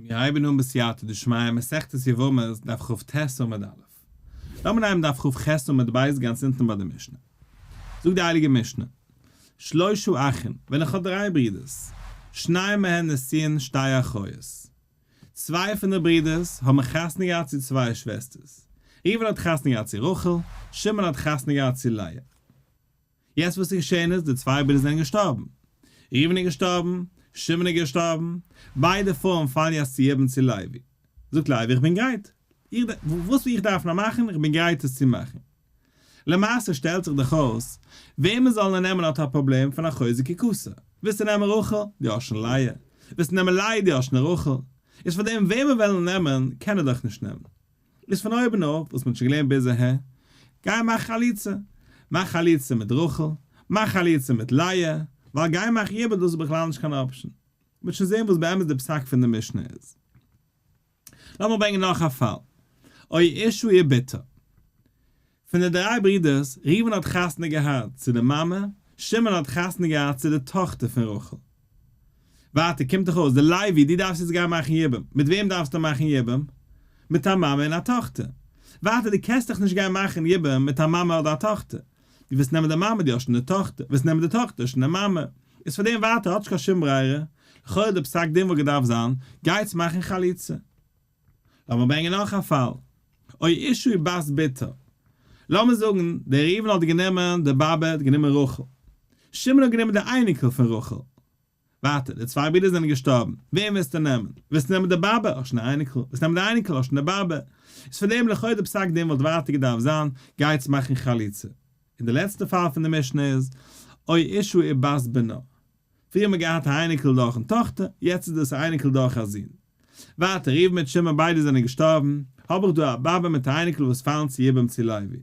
מיר הייבן אן בסייעתא דשמיא מסכת יבמות דף כ"ט עמוד א'. לאמיר נעמען דף כ"ח עמוד ב' גאנץ אונטן ביי די משנה. זאגט די הייליגע משנה, שלושה אחים, ווען איך האב דריי ברידערס, שניים מהן נשואין שתי אחיות. צוויי פון די ברידערס האבן חתונה געהאט צו צוויי שוועסטערס. ראובן האט חתונה געהאט צו רחל, שמעון האט חתונה געהאט צו לאה. יעצט וואס איז געשען איז, די צוויי ברידער זענען געשטארבן. ראובן איז געשטארבן, שמעון איז געשטארבן, ביידע פרויען פאלן יעצט צו יבום צו לוי. זאגט לוי איך בין גרייט, איך וואס איך דארף נאר מאכן, איך בין גרייט עס צו מאכן. למעשה שטעלט זיך דאך אויס, וועמען זאל ער נעמען האט א פראבלעם פון אחות זקוקתה. ווילסטו נעמען רחל, דו האסט שוין לאה. ווילסטו נעמען לאה, דו האסט שוין רחל. איז פאר דעם וועמען וועלן נעמען, קען ער דאך נישט נעמען. איז פון אויבן אויף וואס מ'האט שוין געלערנט ביז אהער, גיי מאך חליצה, מאך חליצה מיט רחל, מאך חליצה מיט לאה, ווייל גיי מאך יבום דאס איז בכלל נישט קיין option. מ'וועט שוין זען וואס באמת די פסק פון די משנה איז. לאמיר ברענגען נאך א פאל. או אשה ובתה. פון די דריי ברידערס, ראובן האט חתונה געהאט צו די מאמע, שמעון האט חתונה געהאט צו די טאכטער פון רחל. ווייטער קומט דאך אויס, די לוי, דו דארפסט יעצט גיין מאכן יבום. מיט וועם דארפסטו מאכן יבום? מיט א מאמע און א טאכטער. ווייטער, דו קענסט דאך נישט גיין מאכן יבום מיט א מאמע אדער א טאכטער. דו ווילסט נעמען די מאמע, דו האסט שוין די טאכטער. ווילסט נעמען די טאכטער, האסט שוין די מאמע. איז פאר דעם ווייטער האט נישט קיין שום ברירה. לכאורה די פסק דין וואלט געדארפט זיין, גייטס מאכן חליצה. לאמיר ברענגען נאך א פאל. או אשה ובת בתה. לאמיר זאגן, דער ראובן האט גענומען די באבע, האט גענומען רחל. שמעון האט גענומען די אייניקל פון רחל. ווייטער, די צוויי ברידער זענען געשטארבן. וועם וועסטו נעמען? וועסטו נעמען די באבע, האסט שוין א אייניקל. וועסט נעמען די אייניקל, האסט שוין די באבע. איז פון דעם לכאו' די פסק דין וואלט ווייטער געדארפט זיין, גייטס מאכן חליצה. און די לעצטע פאל פון די משנה איז, או אשה ובת בנה. פריער האט מען געהאט א אייניקל דורכן טאכטער, יעצט איז דאס א אייניקל דורך א זון. ווייטער, ראובן מיט שמעון ביידע זענען געשטארבן, האב איך דא א באבע מיט א אייניקל וואס פאלן צו יבום צו לוי.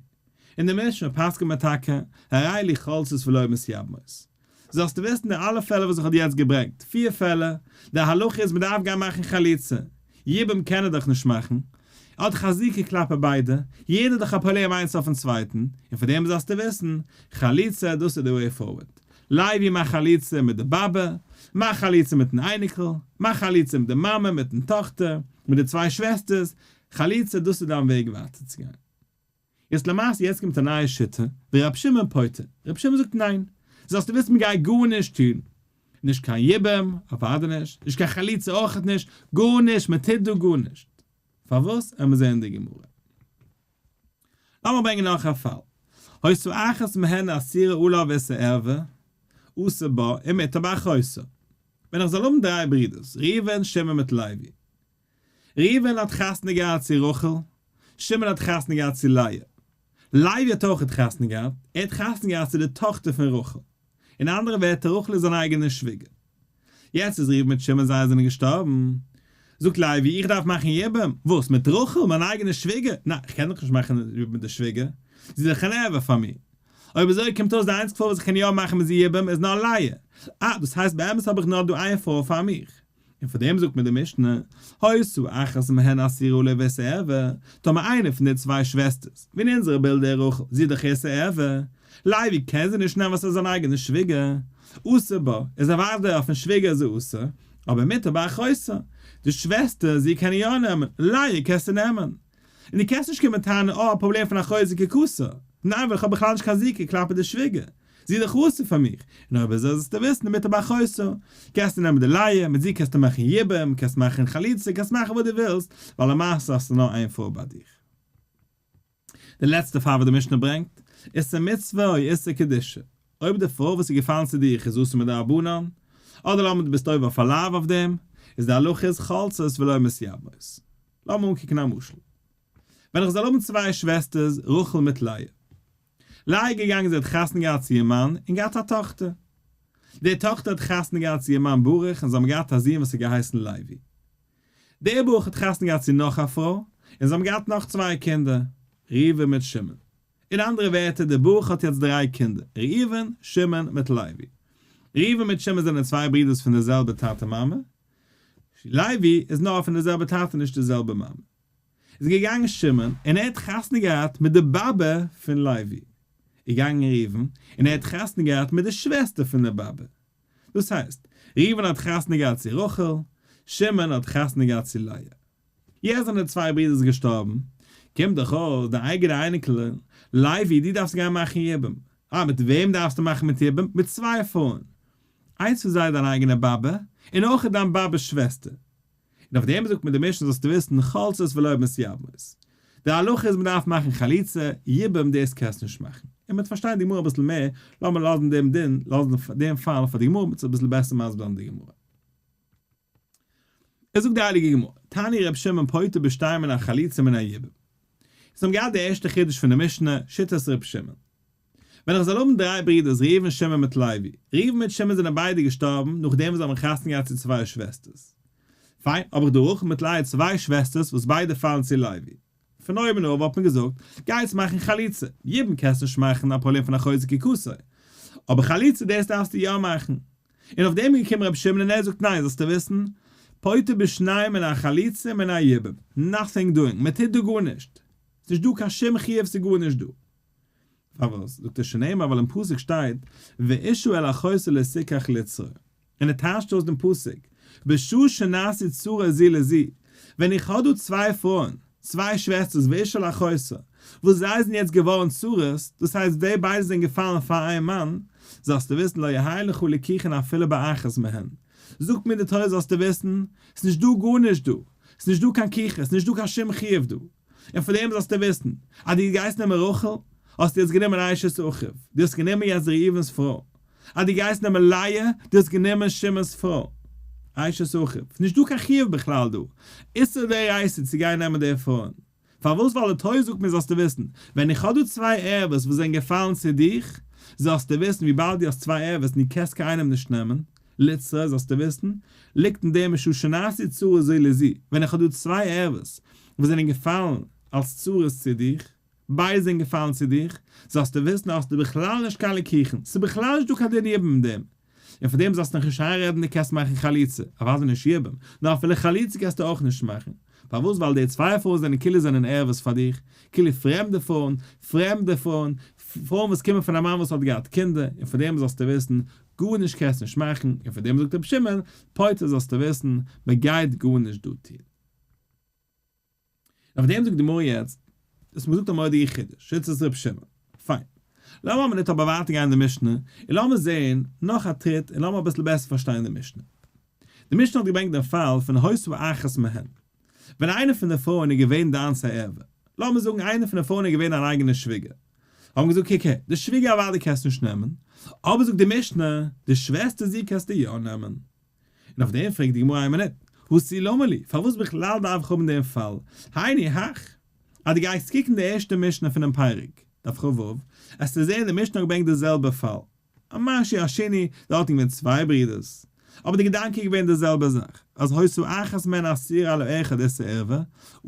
אין די משנה פסק'נט מען טאקע, הרי אלו חולצות ולא מתייבמות. זאלסטו וויסן די אלע פעלער וואס איך האב יעצט געברענגט, פיר פעלער, די הלכה איז מ'דארף גיין מאכן חליצה, יבום קען ער דאך נישט מאכן, ער האט דאך א זיקה כלפי ביידע, יעדער האט דאך א פראבלעם איינס אויפן צווייטן, און פאר דעם זאלסטו וויסן, חליצה דאס איז די way forward. לוי מאך חליצה מיט די באבע, מאך חליצה מיטן אייניקל, מאך חליצה מיט די מאמע, מיטן טאכטער, מיט די צוויי שוועסטערס, חליצה דאס איז דיין וועג ווייטער צו גיין. יעצט למעשה יעצט קומט א נייע שיטה, ורבי שמעון פוטר, רבי שמעון זאגט ניין, זאלסטו וויסן מען גייט גארנישט טון, נישט קיין יבום, אוודאי נישט, נישט קיין חליצה אויכעט נישט, גארנישט, מען טוט דא גארנישט. פארוואס? עמער זען אין די גמרא. לאמיר ברענגען נאך א פאל. היתה אחת מהן אסורה עליו איסור ערווה, אסור בה ומותר באחותה. ווען איך זאל האבן דריי ברידערס, ראובן, שמעון מיט לוי. ראובן האט חתונה געהאט צו רחל, שמעון האט חתונה געהאט צו לאה. לוי האט אויכעט חתונה געהאט, ער האט חתונה געהאט צו די טאכטער פון רחל. אין אנדערע ווערטער רחל איז זיין אייגענע שוויגער. יעצט איז ראובן מיט שמעון זיי זענען געשטארבן. זאגט לוי איך דארף מאכן יבום. וואס? מיט רחל מיין אייגענע שוויגער? ניין איך קען דאך נישט מאכן יבום מיט די שוויגער. זי איז דאך אן ערווה פאר מיר. אויב אזוי קומט אויס די איינציגע פרוי וואס איך קען יא מאכן מיט זי יבום איז נאר לאה. אה דאס הייסט באמת האב איך נאר דא איין פרוי פאר מיך. און פאר דעם זאגט מיר די משנה, היתה אחת מהן אסורה עליו איסור ערווה, טאמער איינע פון די צוויי שוועסטערס, ווי אין אונזערע בילדער רחל, זי איז דאך איסור ערווה, לוי קען זי נישט נעמען ווייל ס'איז זיין אייגענע שוויגער, אסור בה, איז אוודאי אויפן שוויגער איז זי אסור, אבער מותר באחותה, די שוועסטער, זי קען יא נעמען, לאה קענסטו נעמען. און דו קענסט נישט קומען טענה'ן אה א פראבלעם פון אחות זקוקתה, ניין ווייל איך האב בכלל נישט קיין זיקה כלפי די שוויגער, זי איז דאך אסור פאר מיך, און אויב אזוי זאלסטו וויסן מותר באחותה, קענסטו נעמען די לאה, מיט זי קענסטו מאכן יבום, קענסט מאכן חליצה, קענסט מאכן וואס דו ווילסט, ווייל למעשה האסטו נאר איין פרוי ביי דיך. די לעצטע פאל וואס די משנה ברענגט, איסור מצוה או איסור קדושה, אויב די פרוי וואס איז געפאלן צו דיך איז אסור מדרבנן, אדער לאמיר דו ביסט עובר אויף א לאו אויף דעם, איז די הלכה איז חולצות ולא מתייבמות. לאמיר אנקוקן א משל. ווען איך זאל האבן צוויי שוועסטערס רחל מיט לאה. לאה איז געגאנגען זי האט חתונה געהאט צו איר מאן און געהאט א טאכטער. די טאכטער האט חתונה געהאט צו איר מאן ברוך און זיי האבן געהאט א זון וואס האט געהייסן לוי. דער ברוך האט חתונה געהאט צו נאך א פרוי און זיי האבן געהאט נאך צוויי קינדער, ראובן מיט שמעון. אין אנדערע ווערטער דער ברוך האט יעצט דריי קינדער, ראובן, שמעון מיט לוי. ראובן מיט שמעון זענען צוויי ברידערס פון די זעלבע טאטע מאמע, לוי איז נאר פון די זעלבע טאטע נישט די זעלבע מאמע. איז געגאנגען שמעון און ער האט חתונה געהאט מיט די באבע פון לוי. איז געגאנגען ראובן און ער האט חתונה געהאט מיט די שוועסטער פון די באבע. דאס הייסט, ראובן האט חתונה געהאט צו רחל, שמעון האט חתונה געהאט צו לאה. יעצט זענען די צוויי ברידערס געשטארבן, קומט דאך אויס די אייגענע אייניקל, לוי, דו דארפסט גיין מאכן יבום. אה, מיט וועם דארפסטו מאכן מיט יבום? מיט צוויי פרויען. איינס פון זיי איז דיין אייגענע באבע, און אויך דיין באבע'ס שוועסטער. און אויף דעם זאגט מיר די משנה זאלסטו וויסן חולצות ולא מתייבמות. די הלכה איז מען דארף מאכן חליצה, יבום דאס קענסטו נישט מאכן. און מ'וועט פארשטיין די גמרא אביסל מער, לאמיר לאזן דעם דין, לאזן דעם פאל פאר די גמרא, מ'וועט אביסל בעסער מסביר זיין די גמרא. עס זאגט די הייליגע גמרא, תני ר' שמעון פוטר בשתיים מן החליצה ומן היבום. אונז האבן געהאט די ערשטע חידוש פון די משנה, שיטת ר' שמעון. ווען איך זאל האבן דריי ברידערס ראובן שמעון מיט לוי, ראובן מיט שמעון זענען ביידע געשטארבן נאכדעם וואס זיי האבן חתונה געהאט צו צוויי שוועסטערס. פיין, האב איך דא רחל מיט לאה צוויי שוועסטערס וואס ביידע פאלן צו לוי. פון אויבן אויף וואלט מען געזאגט, גיי יעצט מאכן חליצה, יבום קענסט נישט מאכן א פראבלעם פון אחותו זקוקתו, אבער חליצה דאס דארפסטו יא מאכן. און אויף דעם איז געקומען רבי שמעון און ער זאגט ניין זאלסטו וויסן, פוטר בשניים מן החליצה ומן היבום, nothing doing, מען טוט דא גארנישט, ס'נישט דא קיין שום חיוב ס'גארנישט דא. פארוואס? זאגט ער שנאמר ווייל אין פסוק שטייט ואשה אל אחותה לא תקח לצרור, און ער טייטשט אויס דעם פסוק בשעה שנעשו צרות זו לזו, ווען איך האב דא צוויי פרויען, צוויי שוועסטערס ואשה אל אחותה, וואס זיי זענען יעצט געווארן צרות, דאס הייסט די ביידע זענען געפאלן פאר איין מאן, זאלסטו וויסן לא יהא לך לקיחין אפילו באחת מהן, זאגט מיר די תורה זאלסטו וויסן, ס'נישט דא גארנישט דא, ס'נישט דא קיין קיחה, ס'נישט דא קיין שום חיוב דא. און פון דעם זאלסטו וויסן, אז דו גייסט נעמען רחל, האסטו יעצט גענומען אשת אחיו, דו האסט גענומען יעצט ראובן'ס פרוי. אז דו גייסט נעמען לאה, דו האסט גענומען שמעון'ס פרוי. אשת אחיו. נישט דא קיין חיוב בכלל דא. איסור דאורייתא צו גיין נעמען די פרויען. פארוואס? ווייל די תורה זאגט מיר זאלסטו וויסן, ווען איך האב דא צוויי ערוות וואס זענען געפאלן צו דיך, זאלסטו וויסן וויבאלד דו האסט צוויי ערוות און דו קענסט קיין איינעם נישט נעמען, לצרור, זאלסטו וויסן, ליגט אין דעם משעה שנעשו צרות זו לזו, ווען איך האב דא צוויי ערוות וואס זענען געפאלן אלס צרות צו דיך, ביידע זענען געפאלן צו דיך, זאלסטו וויסן האסטו בכלל נישט קיין לקיחין, ס'איז בכלל נישט דא קיין דין יבום אין דעם, און פון דעם זאלסטו נאך נישט איינרעדן דו קענסט מאכן חליצה, אוודאי נישט יבום, נאר אפילו חליצה קענסטו אויך נישט מאכן, פארוואס ווייל די צוויי פרויען זענען כאילו זענען ערוות פאר דיך, כאילו פרעמדע פרויען, פרעמדע פרויען, פרויען וואס קומען פון א מאן וואס האט געהאט קינדער, און פון דעם זאלסטו וויסן, גארנישט קענסט נישט מאכן, און פון דעם זאגט רבי שמעון, פוטר זאלסטו וויסן, מען גייט גארנישט דא טון. און אויף דעם זאגט די גמרא יעצט, דאס מ'זאגט א מורא'דיגע חידוש, שיטת רבי שמעון. פיין. לאמיר א מינוט אבער ווייטער גיין אין די משנה, און לאמיר זען נאך א טריט און לאמיר אביסל בעסער פארשטיין די משנה. די משנה האט געברענגט דעם פאל פון היתה אחת מהן. ווען איינע פון די פרויען איז געווען דיינס א ערווה, לאמיר זאגן איינע פון די פרויען איז געווען אן אייגענע שוויגער, האבן געזאגט קוק הער, די שוויגער אוודאי קענסטו נישט נעמען, אבער זאגט די משנה, די שוועסטער זי קענסטו יא נעמען. און אויף דעם פרעגט די גמרא איין מינוט, הא תו למה לי, פארוואס בכלל דארף איך האבן דעם פאל, היינו הך, אז דו גייסט קוקן די ערשטע משנה פונעם פרק, דף כ"ו, וועסטו זען די משנה האט געברענגט די זעלבע פאל, א משהו א שינוי, דארט איז געווען צוויי ברידערס, אבער די געדאנק איז געווען די זעלבע זאך, אז היתה אחת מהן אסורה על האחד איסור ערווה,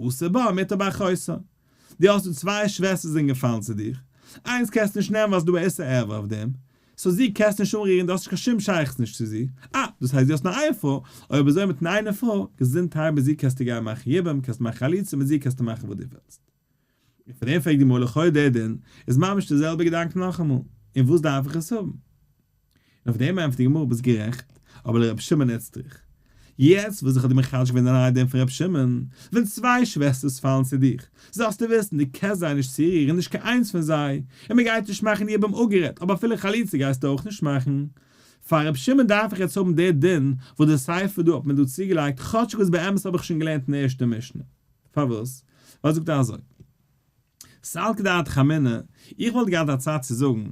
אסור בה ומותר באחותה. דו האסט דא צוויי שוועסטער זענען געפאלן צו דיך, איינס קענסטו נישט נעמען ווייל ס'איז דא א איסור ערווה אויף דעם, so זי קענסט נישט אנרירן דו האסט נישט קיין שום שייכות נישט צו זי, אה, דאס הייסט דו האסט נאר איין פרוי, אויב אזוי מיטן איינע פרוי, געזונטהייט מיט זי קענסטו גיין מאכן יבום, קענסט מאכן חליצה, מיט זי קענסטו מאכן וואס דו ווילסט. און פון דעם פרעגט די גמרא לכאו' דער דין איז ממש די זעלבע געדאנק נאכאמאל, און וואס דארף איך עס האבן? און אויף דעם ענטפערט די גמרא ביסט גערעכט, אבער לר' שמעון איצטריך. יעצט וואס איך האב דיר מחדש געווען די נייע דין פון ר' שמעון, ווען צוויי שוועסטערס פאלן צו דיך, זאלסטו וויסן דו קענסט זיי נישט צורירן נישט קיין איינס פון זיי, און מען גייט נישט מאכן יבום אפגערעדט, אבער אפילו חליצה גייסטו אויך נישט מאכן. פאר ר' שמעון דארף איך יעצט האבן די דין וואס די סיפא דא האט מיר דא צוגעלייגט, כאטשיג וואס באמת האב איך שוין געלערנט אין די ערשטע משנה. פארוואס? ווייל זאגט ער אזוי, סלקא דעתך אמינא, איך וואלט געהאט א צד צו זאגן,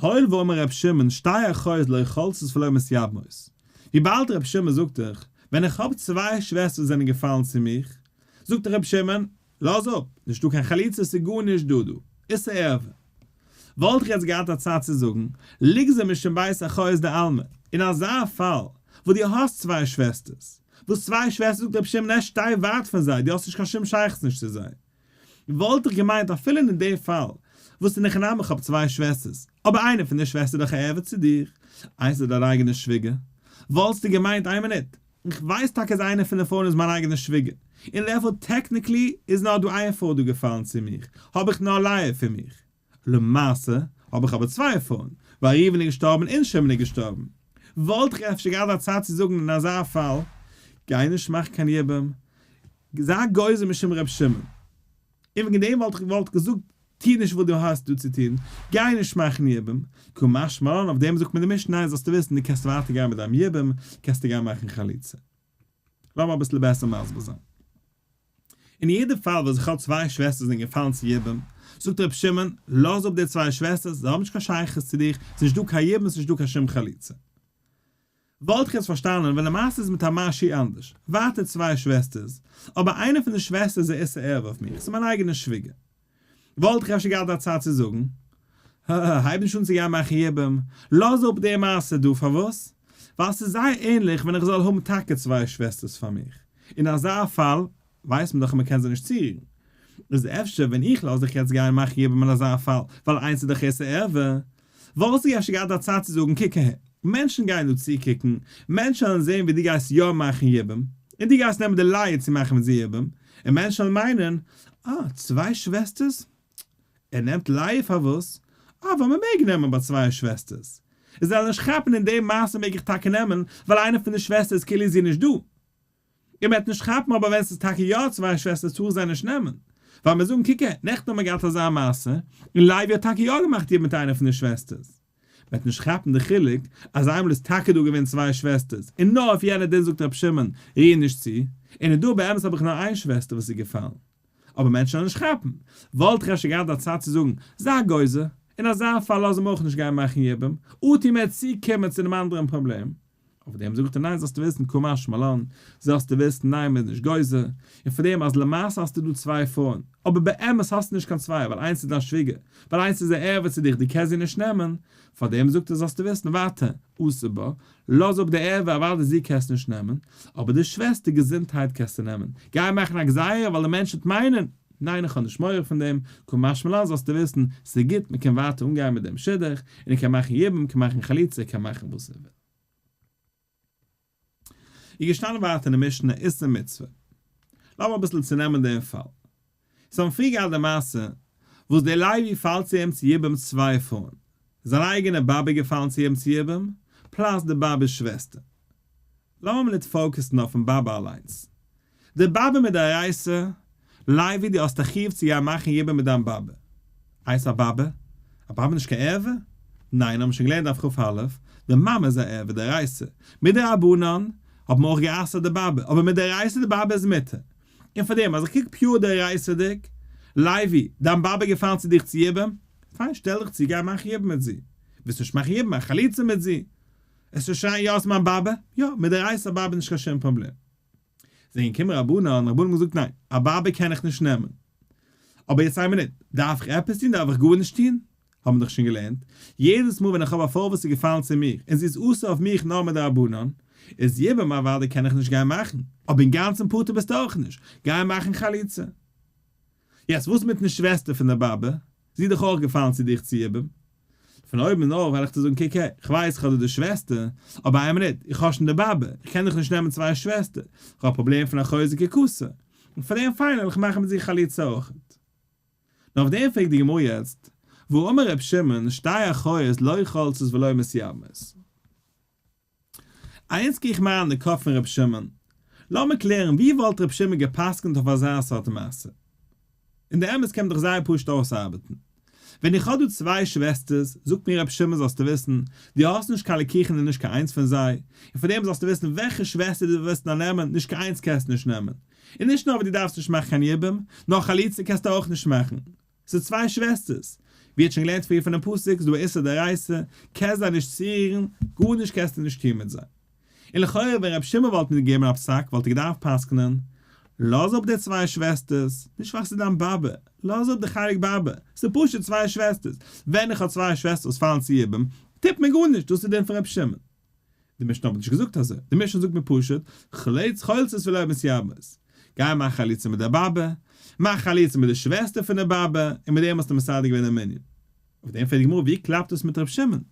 הואיל ואמר ר' שמעון שתי אחיות לא חולצות ולא מתייבמות, וויבאלד ר' שמעון זאגט דאך, ווען איך האב צוויי שוועסטער וואס זענען געפאלן צו מיך, זאגט דאך ר' שמעון, לאז אפ, נישטא קיין חליצה ס'איז גארנישט דא דא, איסור ערווה. וואלט איך יעצט געהאט א צד צו זאגן, ליגזור משום בית אחיות דעלמא, אין אזא פאל וואס דו האסט צוויי שוועסטערס, וואס צוויי שוועסטערס זאגט רבי שמעון שטיי ווייט פון זיי, דו האסט נישט קיין שום שייכות נישט צו זיי. וואלט איך געמיינט אפילו אין די פאל וואס אין הכי נמי איך האב צוויי שוועסטערס, אבער איינע פון די שוועסטער איז דאך א ערווה צו דיר, איינס איז דיין אייגענע שוויגער, וואלסטו געמיינט איין מינוט, איך ווייס טאקע אז איינע פון די פרויען איז מיין אייגענע שוויגער, און therefore technically איז נאר דא איין פרוי דא געפאלן צו מיך, האב איך נאר לאה פון מיך. למעשה האב איך אבער צוויי פרויען, ווייל ראובן איז געשטארבן און שמעון איז געשטארבן. וואלט איך אפשר געהאט א צד צו זאגן אין אזא פאל. גיי נישט מאכן קיין יבום, זיי גוזר משום ר' שמעון. און וועגן דעם וואלט איך געוואלט געזאגט, טו נישט וואס דו האסט דא צו טון, גיי נישט מאכן יבום, קא משמע לן, אויף דעם זאגט מיר די משנה, ניין זאלסטו וויסן דו קענסט ווייטער גיין מיט דיין יבום, קענסטו גיין מאכן חליצה. לאמיר אביסל בעסער מסביר זיין. אין יעדע פאל וואס איך האב צוויי שוועסטערס זענען געפאלן צו יבום, זאגט רבי שמעון, לאז אפ די צוויי שוועסטערס, זיי האבן נישט קיין שייכות צו דיך, ס'איז נישט דא קיין יבום, ס'איז נישט דא קיין שום חליצה. וואלט איך יעצט פארשטאנען ווען למעשה איז מיט א משהו אנדערש, ווייטער צוויי שוועסטערס, אבער איינע פון די שוועסטערס איז א איסור ערווה אויף מיך, ס'איז מיין אייגענע שוויגער. וואלט איך אפשר געהאט א צד צו זאגן, הא, הייב נישט אן צו גיין מאכן יבום, לאז אפ די מעשה דא, פארוואס? ווייל ס'איז זייער ענליך ווען איך זאל האבן טאקע צוויי שוועסטערס פאר מיך, אין אזא פאל ווייסט מען דאך אז מ'קען זיי נישט צורירן, איז אפשר ווען איך לאז דיך יעצט גיין מאכן יבום אין אזא פאל, ווייל איינס איז דאך איסור ערווה, וואלסטו אפשר געהאט א צד צו זאגן קוק אהער, מענטשן גייען דא צוקוקן, מענטשן וועלן זען ווי דו גייסט יא מאכן יבום, און דו גייסט נעמען די לאה צו מאכן מיט זי יבום, און מענטשן וועלן מיינען, אה, צוויי שוועסטערס? ער נעמט לאה פארוואס? אה, ווייל מען מעג נעמען ביי צוויי שוועסטערס. זיי זאלן נישט כאפן אין די מעשה מעג איך טאקע נעמען, ווייל איינע פון די שוועסטערס כאילו איז זי נישט דא. און מ'וועט נישט כאפן אבער ווען ס'איז טאקע יא צוויי שוועסטערס טארן זיי נישט נעמען ווייל מיר זאגן קוק אהער נעכטן האבן מיר געהאט אזא מעשה און לוי האט טאקע יא געמאכט יבום מיט איינע פון די שוועסטערס מ'וועט נישט כאפן די חילוק אז איינמאל איז טאקע דא געווען צוויי שוועסטערס און נאר אויף יענע דין זאגט רבי שמעון ריר נישט צו און דא באמת האב איך נאר איין שוועסטער וואס איז געפאלן אבער מענטשן וועלן נישט כאפן וואלט איך אפשר געהאט א צד צו זאגן זיי גוזר אין אזא פאל לאז אים אויך נישט גיין מאכן יבום אטי מ'וועט צוקומען צו דעם אנדערן פראבלעם. אויף דעם זאגט ער ניין זאלסטו וויסן קא משמע לן, זאלסטו וויסן ניין מ'איז נישט גוזר, און פאר דעם אז למעשה האסטו דא צוויי פרויען, אבער באמת האסטו נישט קיין צוויי ווייל איינס איז דיין שוויגער, ווייל איינס איז א ערווה צו דיך דו קענסט זי נישט נעמען, פאר דעם זאגט ער זאלסטו וויסן ווייטער, אסור בה, לאז אפ די ערווה אוודאי זי קענסטו נישט נעמען, אבער די שוועסטער געזונטהייט קענסטו נעמען, גיי מאכן א גזירה ווייל די מענטש וועט מיינען, ניין איך האב נישט מורא פון דעם, קא משמע לן זאלסטו וויסן, ס'איז גוט מ'קען ווייטער אנגיין מיט דעם שידוך, און ער קען מאכן יבום, קען מאכן חליצה, ער קען מאכן וואס ער וויל. איז געשטאנען ווייטער אין די משנה איסור מצוה. לאמיר אביסל צונעמען דעם פאל. ס'האבן מיר פריער געהאט די מעשה וואס דער לוי פאלט צו אים צו יבום צוויי פרויען. זיין אייגענע באבע איז געפאלן צו אים צו יבום, plus די באבע'ס שוועסטער. לאמיר מינוט focus ן אויפן באבע אליינס. די באבע מדאורייתא, לוי דו האסט א חיוב צו גיין מאכן יבום מיט דיין באבע. איי ס'איז א באבע? א באבע איז נישט קיין ערווה? ניין האבן שוין געלערנט דף כ"א, די מאמע איז א ערווה דאורייתא. מדרבנן האט מען אויך גע'אסר'ט די באבע, אבער מדאורייתא די באבע איז מותר. און פאר דעם אז איך קוק pure דאורייתא'דיג, לוי, דיין באבע געפאלן צו דיך צו יבום? פיין שטעל דיך צו גיי מאך יבום מיט זי. ווילסט נישט מאכן יבום מאך חליצה מיט זי. עס איז שיין יא ס'איז מיין באבע, יא, מדאורייתא א באבע איז נישט קיין שום פראבלעם. זענען געקומען רבנן, רבנן האבן געזאגט ניין, א באבע קען איך נישט נעמען. אבער יעצט איין מינוט, דארף איך עפעס טון, דארף איך גארנישט טון? האבן מיר דאך שוין געלערנט, יעדעס מאל ווען איך האב א פרוי וואס איז געפאלן צו מיר, און זי איז אסור אויף מיך נאר מדרבנן, איז יבום אוודאי קען איך נישט גיין מאכן, אבער אינגאנצן פטור ביסטו אויך נישט, גיי מאכן חליצה. יעצט וואס מיטן שוועסטער פון די באבע? זי איז דאך אויך געפאלן צו דיך צו יבום. פון אויבן אויף וועל איך דיר זאגן קוק הער, כ'ווייס כ'האב דא די שוועסטער, אבער איין מינוט, איך האב שוין די באבע, איך קען דאך נישט נעמען צוויי שוועסטער, כ'האב א פראבלעם פון אחות זקוקתו, און פאר דעם פיין וועל איך מאכן מיט זי חליצה אויכעט. נאר אויף דעם פרעגט די גמרא יעצט, והאמר ר' שמעון, שתי אחיות לא חולצות ולא מתייבמות. איינס קוק איך מיר אן די קאפ פון ר' שמעון, לאמיר קלערן ווי וואלט ר' שמעון גע'פסק'נט אויף אזא סארט מעשה? און די אמת קען מען דאך זייער פשוט אויסארבעטן. ווען איך האב דא צוויי שוועסטערס, זאגט מיר ר' שמעון זאלסטו וויסן, דו האסט נישט קיין לקיחה אין נישט קיין איינס פון זיי, און פאר דעם זאלסטו וויסן וועלכע שוועסטער דו ווילסט נאר נעמען, נישט קיין איינס קענסטו נישט נעמען. און נישט נאר וואס דו דארפסט נישט מאכן קיין יבום, נאר חליצה קענסטו אויך נישט מאכן. ס'איז צוויי שוועסטערס. ווי האט שוין געלערנט פריער פונעם פסוק איז דא א איסור דאורייתא, קענסט זיי נישט צורירן, גארנישט קענסטו נישט טון מיט זיי. און לכאורה ווען רבי שמעון וואלט מיר געגעבן א פסק וואלט ער געדארפט פסק'נען, לאז אפ די צוויי שוועסטערס, נישט ווייל ס'איז דיין באבע, לאז אפ די חלק באבע, ס'איז פשוט צוויי שוועסטערס, ווען איך האב צוויי שוועסטערס וואס פאלן צו יבום, טוט מען גארנישט, דאס איז דין פון רבי שמעון. די משנה האט נישט געזאגט אזוי, די משנה זאגט מיר פשוט, חלץ חולצות ולא מתייבמות. גיי מאך חליצה מיט די באבע, מאך חליצה מיט די שוועסטער פון די באבע, און מיט דעם האסטו מסדר געווען דעם ענין. אויף דעם פרעגט די גמרא ווי קלאפט דאס מיט ר' שמעון?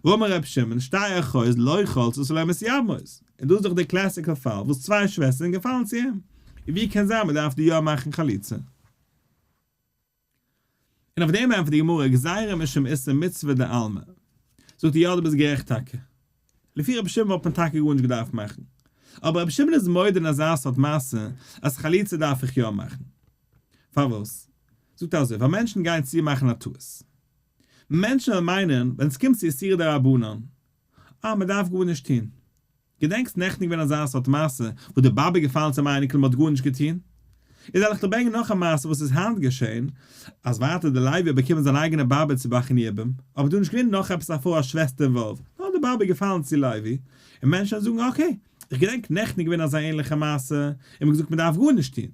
והאמר ר' שמעון, שתי אחיות לא חולצות ולא מתייבמות. און דאס איז דאך דער classical פאל וואס צוויי שוועסטער זענען געפאלן צו אים. און ווי קען זיין מען דארף דא יא מאכן חליצה? און אויף דעם ענטפערט די גמרא גזירה משום איסור מצוה דעלמא. זאגט ער יא דו ביסט גערעכט טאקע. לפי רבי שמעון וואלט מען טאקע גארנישט געדארפט מאכן. אבער רבי שמעון איז מודה אין אזא סארט מעשה אז חליצה דארף איך יא מאכן. פארוואס? זאגט ער אזוי, ווייל מענטשן גייען צו מאכן א טעות. מענטשן וועלן מיינען ווען ס'קומט צו איסורי דרבנן, אה מ'דארף גארנישט טון. געדענקסט נעכטן געווען אזא סארט מעשה וואו די באבע געפאלן צום אייניקל מ'האט גארנישט געטון? איז וועל איך דיר ברענגען נאך א מעשה וואס איז היינט געשען, אז ווייטער די לוי האט באקומען זיין אייגענע באבע צו מאכן יבום, אבער דא נישט געווען נאך עפעס א פרוי א שוועסטער involved, נאר די באבע געפאלן צו לוי, און מענטשן וועלן זאגן okay, איך געדענק נעכטן איז געווען אזא ענליכע מעשה, און מ'האט געזאגט מ'דארף גארנישט טון.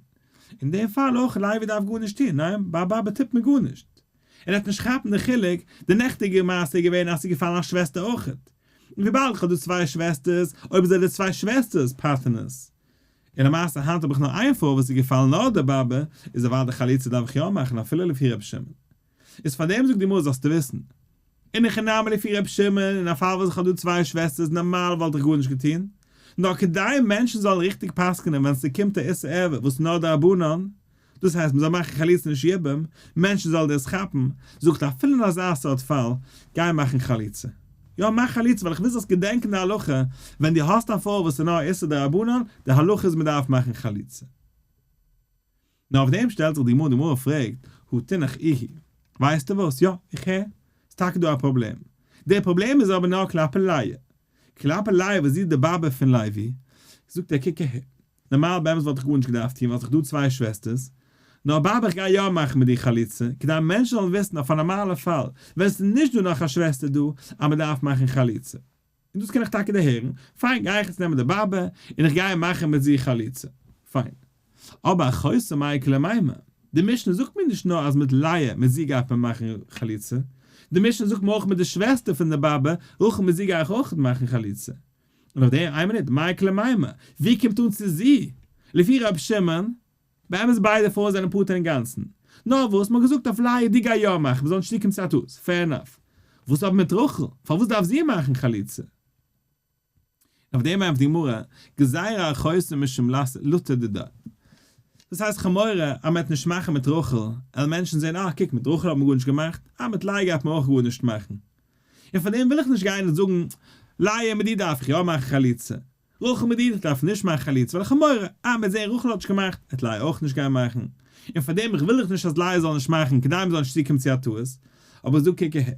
אין דעם פאל אויך לוי דארף גארנישט טון, ניין? ביי א באבע טוט מען גארנישט. און ער וועט נישט כאפן די חילוק, די נעכטיגע מעשה איז געווען אז ס'איז געפאלן א שוועסטער אויכעט. און וויבאלד כ'האב דא צוויי שוועסטערס, אויב אזוי די צוויי שוועסטערס פארטנערס. און למעשה היינט האב איך נאר איין פרוי וואס איז געפאלן נאר די באבע, איז אוודאי חליצה דארף איך יא מאכן אפילו לפי ר' שמעון. איז פארדעם זאגט די גמרא זאלסטו וויסן. אין הכי נמי לפי ר' שמעון, אין א פאל וואס איך האב דא צוויי שוועסטערס נארמאל וואלט איך גארנישט געטון, נאר כדי מענטשן זאלן ריכטיג פסק'נען ווען ס'קומט א איסור ערווה וואס נאר דרבנן, דאס הייסט מ'זאל מאכן חליצה נישט יבום, מענטשן זאלן דאס כאפן, זאגט אפילו אין אזא סארט פאל, גיי מאכן חליצה. יא מאך חליצה ווייל איך וויל זאלסט געדענקען די הלכה, ווען דו האסט א פרוי וואס איז נאר איסור דרבנן, די הלכה איז מ'דארף מאכן חליצה. נאר אויף דעם שטעלט זיך די גמרא, די גמרא פרעגט, הא תינח איהי, ווייסטו וואס, יא, איך הער, ס'איז טאקע דא א פראבלעם, דער פראבלעם איז אבער נאר כלפי לאה, כלפי לאה וואס זי איז די באבע פון לוי, זאגט ער קוק אהער, נארמאל באמת וואלט איך גארנישט געדארפט טון ווייל ס'איז דא צוויי שוועסטערס, נאר באבע איך גיי יא מאכן מיט דיר חליצה, כדי מענטשן זאלן וויסן אויף א נארמאלע פאל, ווען ס'איז נישט דא נאך א שוועסטער דא, אז מ'דארף מאכן חליצה. און דאס קען איך טאקע דערהערן, פיין גיי איך יעצט נעמען די באבע און איך גיי מאכן מיט זי חליצה, פיין. אבער אחותה מאי איכא למימר, די משנה זאגט מיר נישט נאר אז מיט לאה מיט זי גייט מען מאכן חליצה, די משנה זאגט מיר אויך מיט די שוועסטער פון די באבע רחל מיט זי גיי איך אויך מאכן חליצה. און אויף דעם, איין מינוט, מאי איכא למימר, ווי קומט אן צו זי? לפי ר' שמעון, באמת ביידע פרויען זענען פטור אינגאנצן. נאר וואס, מ'האט געזאגט אויף לאה דו גיי יא מאכן, מ'זאל נישט צוקומען צו א טעות, fair enough. וואס אבער מיט רחל? פארוואס דארף זי מאכן חליצה? און אויף דעם ענטפערט די גמרא, גזירה אחותה משום לטה דידה. דאס הייסט כ'האב מורא אז מ'וועט נישט מאכן מיט רחל, וועלן מענטשן זען אה קוק מיט רחל האט מען גארנישט געמאכט, אה מיט לאה גייט מען אויך גארנישט מאכן. און פאר דעם וויל איך נישט גיין און זאגן, לאה מיט דיר דארף איך יא מאכן חליצה, רחל מיט דיר דארף נישט מאכן חליצה ווייל איך האב מורא, אה מ'וועט זען רחל האט נישט געמאכט, וועט לאה אויך נישט גיין מאכן. און פאר דעם איך וויל איך נישט אז לאה זאל נישט מאכן כדי מ'זאל נישט צוקומען צו א טעות, אבער זאג קוק אהער.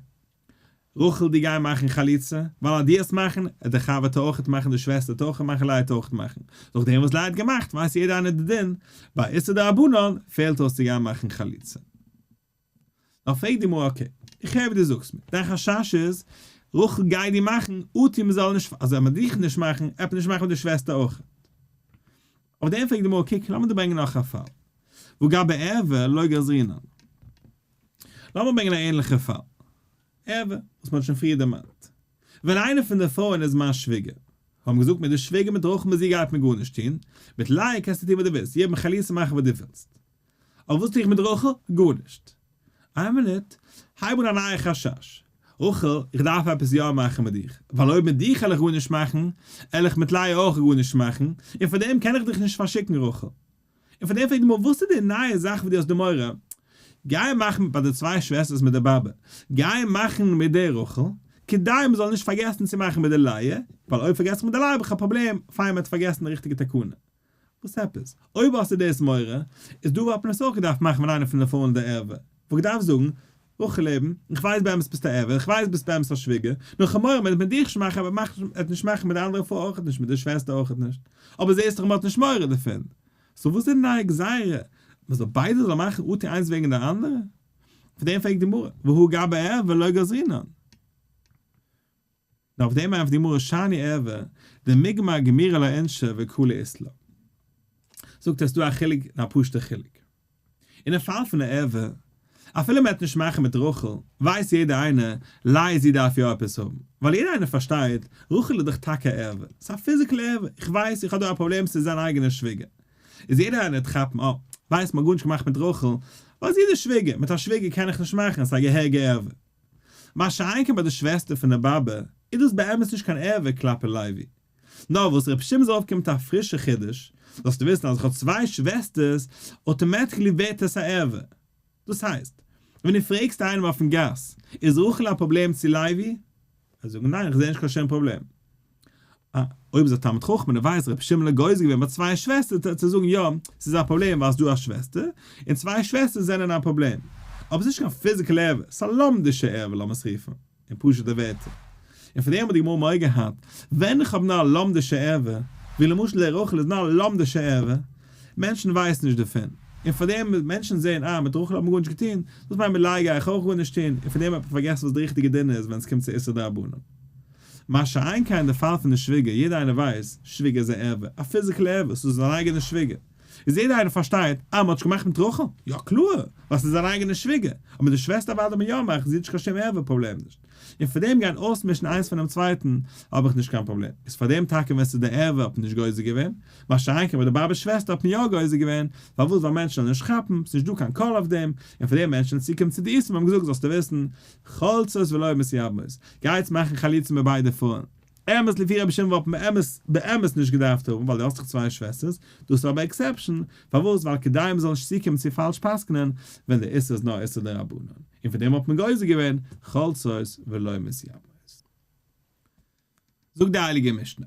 רחל דו גיי מאכן חליצה, ווייל אז דו וועסט מאכן, וועט די חבר'טע אויכעט מאכן, די שוועסטער וועט אויכעט מאכן, לאה וועט אויכעט מאכן. נאך דעם וואס לאה האט געמאכט, ווייסט יעדער איינער די דין, ביי איסור דרבנן פעלט אויס צו גיין מאכן חליצה. נאר פרעגט די גמרא okay, איך הער ווי דו זאגסט מיר, דיין חשש איז, רחל גייט דיר מאכן, אטו מ'זאל נישט, אז מען דיך נישט מאכן, עפעס נישט מאכן מיט די שוועסטער אויכעט. אויף דעם פרעגט די גמרא קוק, לאמיר דיר ברענגען נאך א פאל, והא גבי ערוה לא גזרינן. לאמיר ברענגען א ענליכע פאל, ערוה, וואס מען האט שוין פריער דערמאנט. ווען איינע פון די פרויען איז מיין שוויגער, האבן געזאגט מיט די שוויגער מיט רחל מיט זי גייט מען גארנישט טון, מיט לאה קענסטו טון וואס דו ווילסט, יבום חליצה מאכן וואס דו ווילסט. אבער וואס טו איך מיט רחל? גארנישט. איין מינוט, הייב אן א נייע חשש. רחל, איך דארף עפעס יא מאכן מיט דיך, ווייל אויב מיט דיך העל איך גארנישט מאכן, העל איך מיט לאה אויך גארנישט מאכן, און פאר דעם קען איך דיך נישט פארשיקן רחל. און פאר דעם פרעגט די גמרא, וואס איז די נייע זאך וואס דו האסט די מורא? גיי מאכן ביי די צוויי שוועסטערס מיט די באבע, גיי מאכן מיט די רחל, כדי מען זאל נישט פארגעסן צו מאכן מיט די לאה, ווייל אויב פארגעסט איך מיט די לאה האב איך א פראבלעם, פיין מען האט פארגעסן די ריכטיגע תקנה. וואס עפעס? אויב האסטו דאס מורא, איז דא וואלט מען עס אויך געדארפט מאכן ווען איינער פון די פרויען איז די ערווה. וואלט געדארפט זאגן, רחל לעבן, איך ווייס באמת ביסט א ערווה, איך ווייס ביסט באמת א שוויגער, נאר כ'האב מורא מען וועט מיט דיך נישט מאכן, אבער מ'וועט נישט מאכן מיט די אנדערע פרוי אויכעט נישט, מיט די שוועסטער אויכעט נישט. אבער זעסט דאך מ'האט נישט מורא דערפון. so וואס איז די נייע גזירה? מ'זאל ביידע זאלן מאכן אטו איינס וועגן די אנדערע? פון דעם פרעגט די גמרא, והא גבי ערווה לא גזרינן. נאר אויף דעם ענטפערט די גמרא שאני ערווה דמיגמר גמירי לה אינשי וקלא אית לה. זאגט ער ס'דא א חילוק און א פשוט'ע חילוק. אין די פאל פון די ערווה, אפילו מ'וועט נישט מאכן מיט רחל, ווייסט יעדער איינער, לאה זי דארף יא עפעס האבן. ווייל יעדער איינער פארשטייט, רחל איז דאך טאקע א ערווה. ס'איז א physical ערווה. איך ווייס איך האב דא א פראבלעם ס'איז זיין אייגענע שוויגער. איז יעדער איינער וועט כאפן אה, ווייסט מ'האט גארנישט געמאכט מיט רחל, ווייל זי איז די שוויגער, מיט א שוויגער קען איך נישט מאכן, ס'איז א געהעריגע ערווה. מה שאין כן ביי די שוועסטער פון די באבע, איז דאס באמת נישט קיין ערווה כלפי לוי. נאר וואס רבי שמעון זאל אויפקומען מיט א פרישע חידוש, זאלסטו וויסן אז איך האב צוויי שוועסטערס, automatically ווערט עס א ערווה. דאס הייסט, ווען דו פרעגסט איינעם אויפן גאס, איז רחל א פראבלעם צו לוי? וועט ער זאגן ניין, איך זע נישט קיין שום פראבלעם. אה, אויב איז א תלמיד חכם און ער ווייסט רבי שמעון האט גוזר געווען ביי צוויי שוועסטער צו זאגן יא, ס'איז א פראבלעם ווייל ס'איז דא א שוועסטער, און צוויי שוועסטערס זענען א פראבלעם. אבער ס'איז נישט קיין physical ערווה, ס'איז א לומדישע ערווה לאמיר עס רופן אין פשוט'ע ווערטער. און פון דעם האט די גמרא מורא געהאט, ווען איך האב נאר א לומדישע ערווה, ווי למשל די רחל איז נאר א לומדישע ערווה, מענטשן ווייסן נישט דערפון, און פאר דעם מענטשן זעען אה מיט רחל האט מען גארנישט געטון, דאס מיינט מיט לאה גיי איך אויך גארנישט טון, און פון דעם האט מען פארגעסן וואס די ריכטיגע דין איז ווען עס קומט צו איסור דרבנן. מה שאין כן די פאל פון די שוויגער, יעדער איינער ווייסט, שוויגער איז א ערווה, א physical ערווה, ס'איז זיין אייגענע שוויגער. איז יעדער איינער פארשטייט, אה מ'האט נישט געמאכט מיט רחל? יא קלאר, ווייל ס'איז זיין אייגענע שוויגער. אבער מיט די שוועסטער אוודאי האט מען יא געמאכט, זי האט נישט קיין שום ערווה פראבלעם נישט. און פאר דעם גיין אויסמישן איינס פונעם צווייטן האב איך נישט קיין פראבלעם. איז פאר דעם טאקע ווען ס'איז די ערווה האט מען נישט גוזר געווען, מה שאין כן ביי די באבע שוועסטער האט מען יא גוזר געווען, פארוואס ווייל מענטשן זאלן נישט כאפן, ס'איז נישט דא קיין קול אויף דעם, און פאר דעם מענטשן צוקומען צו די איסורים האבן געזאגט זאלסטו וויסן, חולצות ולא מתייבמות, גייטס מאכן חליצה מיט ביידע פרויען. אמת לפי רבי שמעון וואלט מען באמת באמת נישט געדארפט האבן ווייל דו האסט דאך צוויי שוועסטערס, דאס איז אבער exception, פארוואס ווייל כדי מ'זאל נישט צוקומען צו פאלש פסק'נען ווען די איסור איז נאר איסור דרבנן, און פון דעם האט מען גוזר געווען חולצות ולא מתייבמות. זאגט די הייליגע משנה,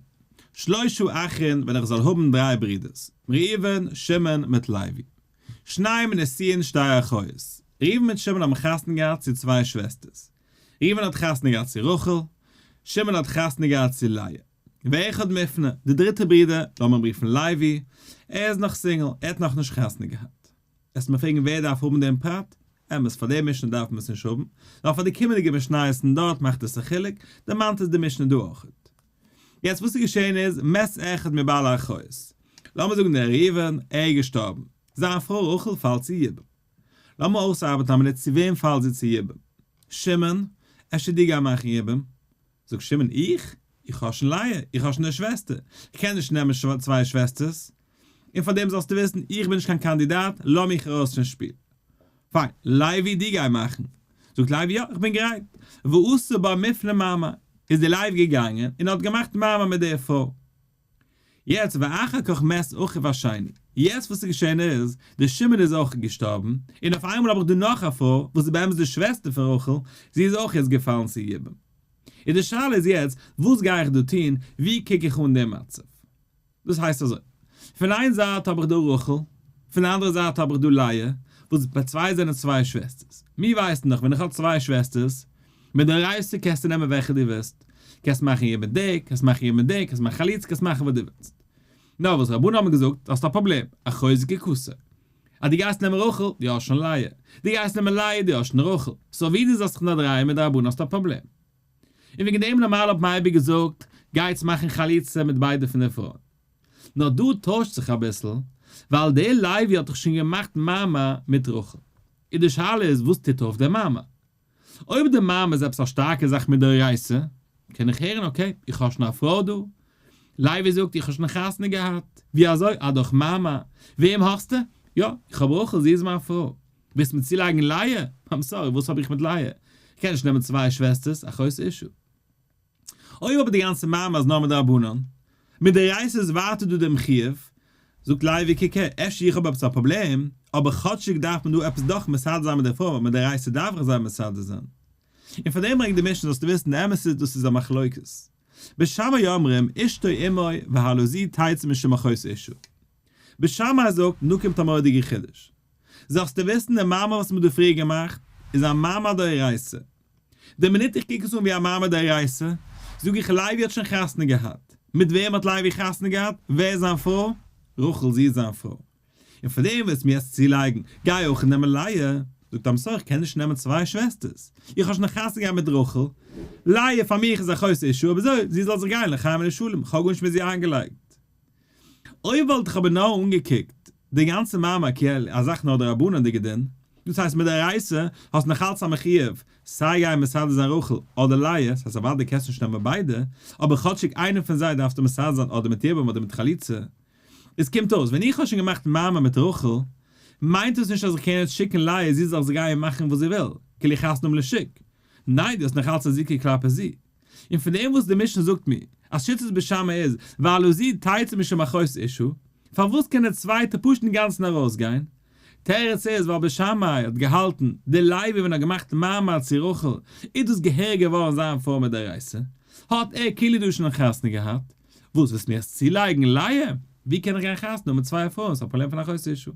שלושה אחין ווען איך זאל האבן דריי ברידערס, ראובן, שמעון מיט לוי, שניהם נשואין שתי אחיות, ראובן מיט שמעון האבן חתונה געהאט צו צוויי שוועסטערס, ראובן האט חתונה געהאט צו רחל, שמעון האט חתונה געהאט צו לאה. ואחד מופנה, די דריטע ברודער, לאמיר אים רופן לוי, ער איז נאך single, ער האט נאכנישט חתונה געהאט. וועסט מיר פרעגן ווער דארף האבן דעם פרט? אמת, פאר די משנה דארף מען עס נישט האבן, נאר פאר די קומענדיגע משניות און דארט מאכט עס א חילוק, דערמאנט עס די משנה דא אויכעט. יעצט וואס איז געשען איז, מת אחד מבעלי האחיות. לאמיר זאגן דער ראובן, ער איז געשטארבן. זיין פרוי רחל פאלט צו יבום. לאמיר אויסארבעטן א מינוט צו וועם פאלט זי צו יבום. שמעון, אפשר דו גיי מאכן יבום? זאגט שמעון, איך? איך האב שוין לאה, איך האב שוין די שוועסטער, איך קען נישט נעמען צוויי שוועסטערס, און פאר דעם זאלסטו וויסן, איך בין נישט קיין קאנדידאט, לאז מיך ארויס פון שפיל. פיין, לוי דו גיי מאכן. זאגט לוי, יא, איך בין גרייט. ועשה בה מופנה מאמר. איז דער לוי געגאנגען און האט געמאכט מאמר מיט דער פרוי. יעצט ואחר כך מת אחיו השני, יעצט וואס איז געשען איז, דער שמעון איז אויך געשטארבן, און אויף איינמאל האב איך דא נאך א פרוי, וואס איז באמת די שוועסטער פון רחל, זי איז אויך יעצט געפאלן צו יבום. און די שאלה איז יעצט, וואס גיי איך דא טון, ווי קוק איך אן דעם מצב? דאס הייסט אזוי, פון איין זייט האב איך דא רחל, פון די אנדערע זייט האב איך דא לאה, וואס ביי צוויי זענען צוויי שוועסטערס. מיר ווייסן דאך ווען איך האב צוויי שוועסטערס, מדאורייתא קענסטו נעמען וועלכע דו ווילסט, קענסט מאכן יבום די, קענסט מאכן יבום די, קענסט מאכן חליצה, קענסט מאכן וואס דו ווילסט. נאר וואס רבנן האבן געזאגט, האסט א פראבלעם, אחות זקוקתו. אז דו גייסט נעמען רחל, דו האסט שוין לאה. דו גייסט נעמען לאה, דו האסט שוין רחל. so ווי דו זאלסט זיך נאר דרייען מיט די רבנן האסטו א פראבלעם. און וועגן דעם נארמאל האט מען אייביג געזאגט, גייטס מאכן חליצה מיט ביידע פון די פרויען. נאר דא טוישט זיך אביסל, ווייל דער לוי האט דאך שוין געמאכט מאמר מיט רחל. און די שאלה איז וואס טוט אויף דער מאמר? אויב די מאמר איז עפעס א שטארקע זאך מדאורייתא, קען איך הערן okay, איך האב שוין א פרוי דא. לוי זאגט איך האב שוין חתונה געהאט. ווי אזוי? אה דורך מאמר. וועם האסטו? יא, איך האב רחל, זי איז מיין פרוי. ווילסט מיר צולייגן לאה? I'm sorry, וואס האב איך מיט לאה? איך קען נישט נעמען צוויי שוועסטערס, אחות אשה. אויב אבער די גאנצע מאמר איז נאר מדרבנן, מדאורייתא איז ווייטער דא דעם חיוב, זאגט לוי קוק הער, אפשר איך האב עפעס א פראבלעם, אבער כאטשיג דארף מען דא עפעס דאך מסדר זיין מיט די פרוי, ווייל מדאורייתא דארף איך זיי מסדר זיין. און פאר דעם ברענגט די משנה זאלסטו וויסן די אמת איז דאס איז א מחלוקת. בית שמאי אומרים אשתו עמו והלזו תצא משום אחות אשה. בית שמאי זאגט, נו קומט א מורא'דיגע חידוש. זאלסטו וויסן די מאמר וואס מ'האט דא פריער געמאכט איז א מאמר דאורייתא. די מינוט איך קוק עס אן ווי א מאמר דאורייתא, זאג איך לוי האט שוין חתונה געהאט. מיט וועם האט לוי חתונה געהאט? ווער איז זיין פרוי? רחל, זי איז זיין פרוי. און פאר דעם ווילסט מיר יעצט צולייגן, גיי אויך נעמען לאה. זאגט I'm sorry איך קען נישט נעמען צוויי שוועסטערס. איך האב שוין חתונה געהאט מיט רחל. לאה פאר מיך איז אחות אשה, אבער אזוי, זי זאל זיך גיין לחיים ולשלום, איך האב גארנישט מיט זי איינגעלייגט. אויב וואלט איך אבער נאר אנגעקוקט די גאנצע מאמר כאילו א זאך נאר דרבנן'דיגע דין, דאס הייסט מדאורייתא האסט נאך אלץ א מחיוב סיי גיין מסדר זיין רחל אדער לאה, ס'הייסט אוודאי קענסט נישט נעמען ביידע, אבער כאטשיג איינעם פון זיי דארפסטו מסדר זיין אדער מיט יבום אדער מיט חליצה. עס קומט אויס ווען איך האב שוין געמאכט מאמר מיט רחל, מיינט דאס נישט אז איך קען יעצט שיקן לאה זי זאל זיך גיין מאכן וואס זי וויל, כאילו חתונה האבן לשוק. ניין דו האסט נאך אלץ א זיקה כלפי זי. און פון דעם וואס די משנה זאגט מיר אז שיטת בית שמאי איז והלזו תצא משום אחות אשה, פארוואס קען דער צווייטער פשוט אינגאנצן ארויסגיין? תירוץ איז ווייל בית שמאי האט געהאלטן די לוי ווען ער האט געמאכט מאמר צו רחל איז דאס געהעריג געווארן זיין פרוי מדאורייתא, האט ער כאילו דא שוין חתונה געהאט. וואס ווילסט מיר יעצט צולייגן לאה? ווי קען איך גיין חתונה האבן מיט צוויי פרויען? ס'איז א פראבלעם פון אחות אשה.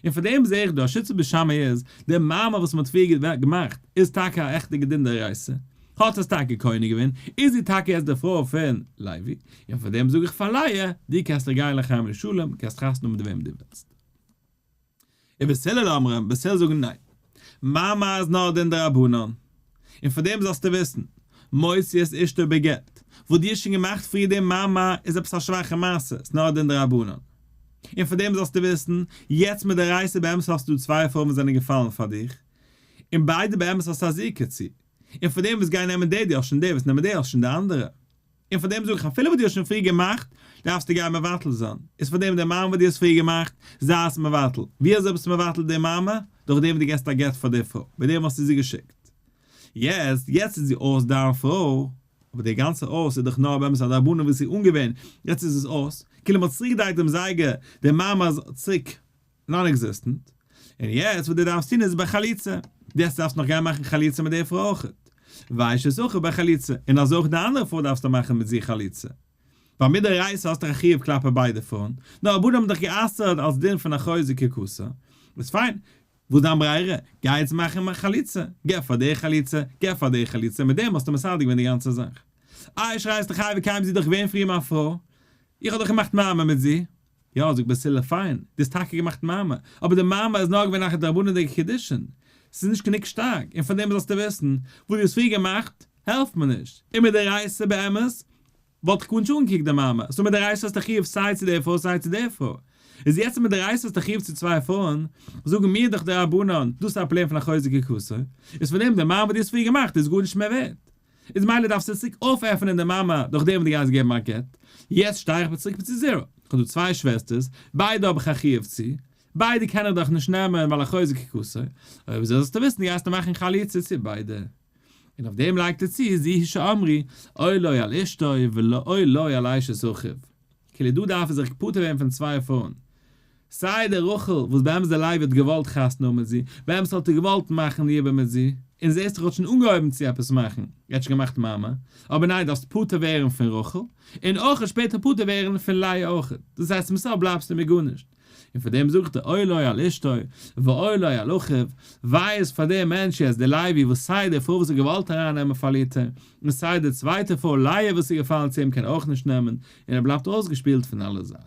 און פאר דעם זעה איך דא אז שיטת בית שמאי איז, די מאמר וואס מ'האט פריער געמאכט איז טאקע א עכטע דין דאורייתא, האט עס טאקע קונה געווען, איז זי טאקע יעצט די פרוי פון לוי, און פאר דעם זאג איך פאר לאה, דו קענסט דיך גיין לחיים ולשלום, קענסט חתונה האבן מיט וועם דו ווילסט. און בית הלל אומרים, בית הלל זאגן ניין, מאמר איז נאר דין דרבנן, און פאר דעם זאלסטו וויסן, מוציא את אשתו בגט, וואס דו האסט שוין געמאכט פריער דעם מאמר איז עפעס א שוואכע מעשה, ס'איז נאר דין דרבנן. און פאר דעם זאלסטו וויסן, יעצט מדאורייתא באמת האסטו דא צוויי פרויען וואס זענען געפאלן פאר דיך, און ביידע באמת האסטו א זיקה צו, און פאר דעם וואס גיי נעמען די, דו האסט שוין די, וואס נעמען די, האסט שוין די אנדערע. און פאר דעם זאג איך אפילו וואס דו האסט שוין פריער געמאכט, דארפסטו גיין מבטל זיין. איז פאר דעם די מאמר וואס דו האסט פריער געמאכט, זיי עס מבטל. ווי אזוי ביסטו מבטל די מאמר? דורך דעם וואס דו געסט א גט פאר די פרוי. מיט דעם האסטו זי געשיקט. יעצט, יעצט איז זי אויס דיין פרוי, אבער די גאנצע אויס איז דאך נאר באמת א דרבנן וואס איז אנגעווען, יעצט איז עס אויס, כאילו מען האט צוריקגעדרייט דעם זייגער, די מאמר איז צוריק non-existent, און יעצט וואס דו דארפסט טון איז בחליצה, יעצט דארפסטו נאך גיין מאכן חליצה מיט די פרוי אויכעט, ואשת אחיו בחליצה, און אזוי אויך די אנדערע פרוי דארפסטו מאכן מיט זי חליצה, ווייל מדאורייתא האסטו א חיוב כלפי ביידע פרויען, נאר רבנן האבן דיך גע'אסר'ט אלס דין פון אחות זקוקתו, איז פיין, וואס דיין ברירה? גיי יעצט מאכן חליצה, געב פאר די חליצה, געב פאר די חליצה, מיט דעם האסטו מסדר געווען די גאנצע זאך. איי שרייסט דאך חי וקיים זי איז דאך געווען פריער מיין פרוי, איך האב דאך געמאכט מאמר מיט זי. יא, זאגט בית הלל, פיין, דו האסט טאקע געמאכט מאמר, אבער די מאמר איז נאר געווען אחר דרבנן'דיגע קידושין, ס'איז נישט גענוג שטארק, און פון דעם זאלסטו וויסן, וואס דו האסט פריער געמאכט, העלפט מיר נישט, און מדאורייתא באמת, וואלט איך גארנישט אנגעקוקט די מאמר, so מדאורייתא האסטו חיוב סיי צו די פרוי סיי צו די פרוי, איז יעצט מדאורייתא האסטו חיוב צו צוויי פרויען, זאגן מיר דאך די רבנן, דאס איז א פלען פון אחות זקוקתו, איז פון דעם די מאמר וואס דו האסט פריער געמאכט איז גארנישט מער ווערט. איז מילא דארפסטו צוריק אויפעפענען די מאמר דורך דעם וואס דו גייסט געבן א גט, יעצט שטיי איך צוריק צו zero, איך האב דא צוויי שוועסטערס, ביידע האב איך א חיוב צו, ביידע קען איך דאך נישט נעמען ווייל אחות זקוקתו, אויב אזוי זאלסטו וויסן גייסטו מאכן חליצה צו ביידע. און אויף דעם לייגט ער צו זו היא שאמרו אוי לו על אשתו ואוי לו על אשת אחיו. כאילו דא דארף ער זיך פטור ווערן פון צוויי פרויען. סיי די רחל וואס באמת די לוי האט געוואלט חתונה האבן מיט זי, באמת האט ער געוואלט מאכן יבום מיט זי, און זעסט דאך ער האט שוין אנגעהויבן צו עפעס מאכן, ער האט שוין געמאכט מאמר, אבער ניין דארפסט פטור ווערן פון רחל, און אויך שפעטער פטור ווערן פון לאה אויך, דאס הייסט צום סוף בלייבסטו מיט גארנישט. און פאר דעם זאגט ער אוי לו על אשתו ואוי לו על אחיו, וויי איז פאר דעם מענטש יעצט די לוי וואס סיי די פרוי וואס האט געוואלט אריין נעמען פארלירט ער, און סיי די צווייטע פרוי לאה וואס איז געפאלן צו אים קען אויך נישט נעמען, און ער בלייבט אויסגעשפילט פון אלע זייטן.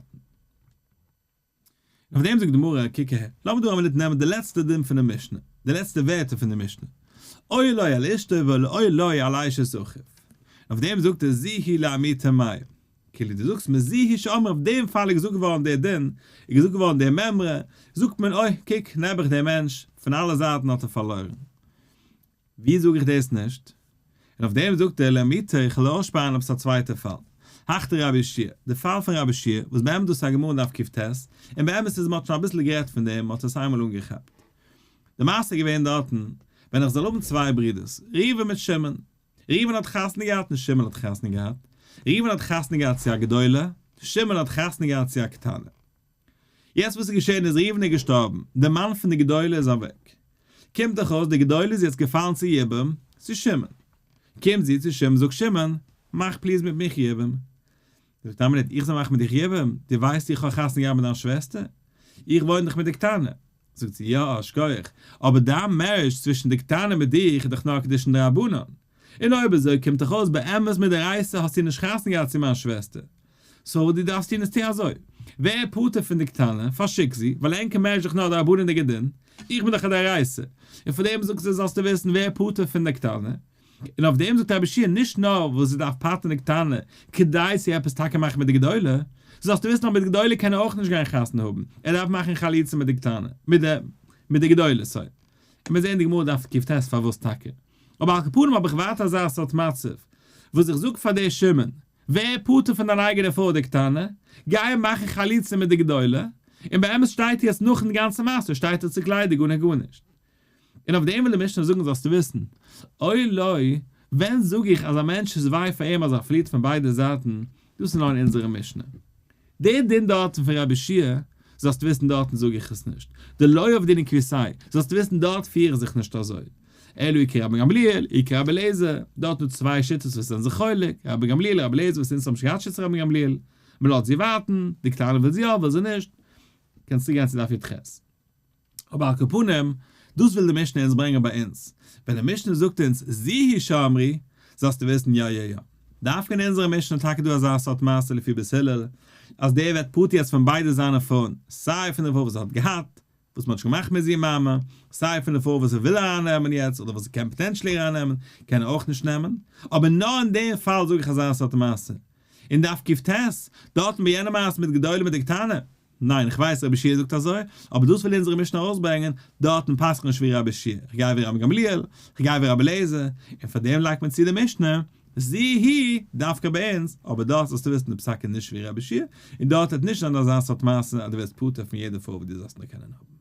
און אויף דעם זאגט די גמרא, קוק אהער, לאמיר דא א מינוט נעמען די לעצטע דין פון די משנה, די לעצטע ווערטער פון די משנה, אוי לו על אשתו ואוי לו על אשת אחיו, און אויף דעם זאגט ער זו היא למעוטי מאי, כאילו דו זאגסט מיר זו היא שאמרו אויף דעם פאל איז געזאגט געווארן דער דין, איז געזאגט געווארן דער מימרא, זאגט מען אוי, קוק, נעבעך דער מענטש, פון אלע זייטן האט ער פארלוירן. ווי זאג איך דאס נישט? און אויף דעם זאגט ער למעוטי איך וועל אויסשפארן עפעס א צווייטע פאל. הך דרבי יהושע, די פאל פון רבי יהושע, וואס באמת דאס איז א גמרא אין דף קט, און באמת איז מען האט שוין אביסל גערעדט פון דעם, מען האט עס איינמאל אנגעכאפט. די מעשה איז געווען דארטן, ווען איך זאל האבן צוויי ברידערס, ראובן מיט שמעון. ראובן האט חתונה געהאט און שמעון האט חתונה געהאט. ראובן האט חתונה געהאט צו א גדולה, שמעון האט חתונה געהאט צו א קטנה. יעצט וואס איז געשען איז ראובן איז געשטארבן, דער מאן פון די גדולה איז אוועק. קומט דאך אויס די גדולה איז יעצט געפאלן צו יבום, צו שמעון. קומט זי צו שמעון זאגט שמעון, מאך please מיט מיך יבום. זאגט ער, מינוט, איך זאל מאכן מיט דיך יבום? דו ווייסט איך האב חתונה געהאט מיט דיין שוועסטער? איך וואוין דאך מיט די קטנה. זאגט זי, יא, שכוח, אבער דיין marriage צווישן די קטנה מיט דיך איז דאך נאר קידושין דרבנן. און אויב אזוי קומט דאך אויס באמת מדאורייתא האסטו נישט חתונה געהאט צו מיין שוועסטער. so וואס דו דארפסט טון איז טו אזוי. ווער פטור פון די קטנה, פארשיק זי, ווייל ענקער marriage איז דאך נאר דרבנן'דיגע דין, איך בין דאך א דאורייתא. און פאר דעם זאגט זי זאלסטו וויסן ווער פטור פון די קטנה. און אויף דעם זאגט רבי יהושע נישט נאר וואס זי דארף פטר'ן די קטנה כדי צו עפעס טאקע מאכן מיט די גדולה, זאלסטו וויסן אז מיט די גדולה קען ער אויך נישט גיין חתונה האבן, ער דארף מאכן חליצה מיט די קטנה, מיט די מיט די גדולה, sorry. און מיר זעהן די גמרא דף קט פארוואס טאקע. אבער על כל פנים האב איך ווייטער אזא סארט מצב, וואס איך זאג פאר די שמעון, ווער פטור פון דיין אייגענע פרוי די קטנה, גיי און מאכן חליצה מיט די גדולה, און באמת שטייט יעצט נאכן גאנצע מעשה שטייט ער צוריק ליידיג אנע גארנישט. און אויף דעם וויל די משנה זאגן זאלסטו וויסן, אוי לא, ווען זאג איך אז א מענטש איז וויי פאר אים אז ער פליעט פון ביידע זייטן, דאס איז נאר אין אונזערע משנה. דער דין דארטן פון רבי יהושע, זאלסטו וויסן דארטן זאג איך עס נישט, דלא עבדינן כוותיה, זאלסטו וויסן דארט פיר איך זיך נישט אזוי. אלא אי כרבן גמליאל, אי כרבי אליעזר, דארט דא צוויי שיטות וואס זענען זיך חולק, רבי גמליאל רבי אליעזר וואס אונז האבן שוין געהאט שיטת רבי גמליאל, מען לאזט זי ווארטן, די קטנה וויל זי יא וויל זי נישט, קענסט צוגיין צו דף י"ח. אבער על כל פנים, דאס וויל די משנה אונז ברענגען ביי אונז. ווען די משנה זאגט אונז זו היא שאמרו, זאלסטו וויסן יא יא יא. דווקא אין אונזערע משנה איז טאקע דא אזא סארט מעשה לפי בית הלל, אז דער ווערט פטור יעצט פון ביידע זיינע פרויען, סיי פון די פרוי וואס ער האט געהאט, וואס מען האט שוין געמאכט מיט זי מאמר, סיי פון די פרוי וואס ער וויל ארייננעמען יעצט אדער וואס ער קען potentially ארייננעמען, קען ער אויך נישט נעמען. אבער נאר אין דעם פאל זאג איך אזא סארט מעשה. אין דף קט, דארטן ביי יענע מעשה מיט גדולה מיט די קטנה, ניין, איך ווייס רבי יהושע זאגט אזוי, אבער דאס וויל אונזערע משנה ארויסברענגען, דארטן פסק'נט נישט ווי רבי יהושע, איך גיי ווי רבי גמליאל, איך גיי ווי רבי אליעזר, און פאר דעם לייגט מען צו די משנה, זו היא, דווקא ביי אונז, אבער דארט זאלסטו וויסן די פסק איז נישט ווי רבי יהושע, און דארט וועט נישט זיין אזא סארט מעשה אז דו ווערסט פטור פון יעדע פרוי וואס דו זאלסט נאר קענען האבן.